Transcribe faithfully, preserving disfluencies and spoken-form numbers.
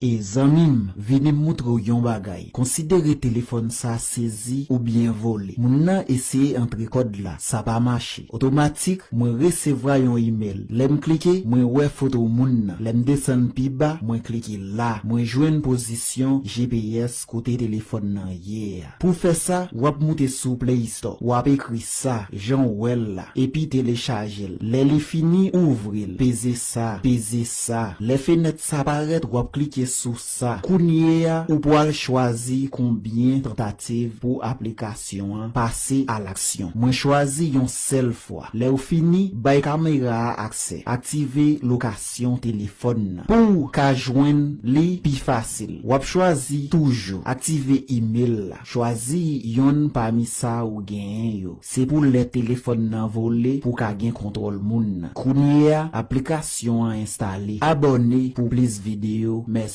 E zanmi m, vini m moutre w yon bagay. Konsidere telefòn sa sezi oubyen vole. Moun nan eseye antre kòd la, sa pa mache. Otomatik, mwen resevwa yon imèl. Lè m klike, mwen wè foto moun nan. Lè m desann pi ba, mwen klike la. Mwen jwenn pozisyon G P S kote telefòn nan ye a. Pou fè sa, w ap moute sou Play Store. W ap ekri sa, jan w wè l la, epi telechaje l. Lè li fini, ouvri l. Peze sa, peze sa. Lè fenèt sa parèt, w ap klike sou sa. Kounye a, ou pral chwazi konbyen tantativ pou aplikasyon an pase a laksyon. Mwen chwazi yon sèl fwa. Lè w fini, bay kamera a aksè. Aktive lokasyon telefòn nan. Pou w ka jwenn li pi fasil, w ap chwazi toujou. Aktive imèl la. Chwazi yonn pami sa ou genyen yo. Se pou lè telefòn nan vole pou w ka gen kontwòl moun nan. Kounye a, aplikasyon an enstale. Abòne pou plis videyo. Mèsi.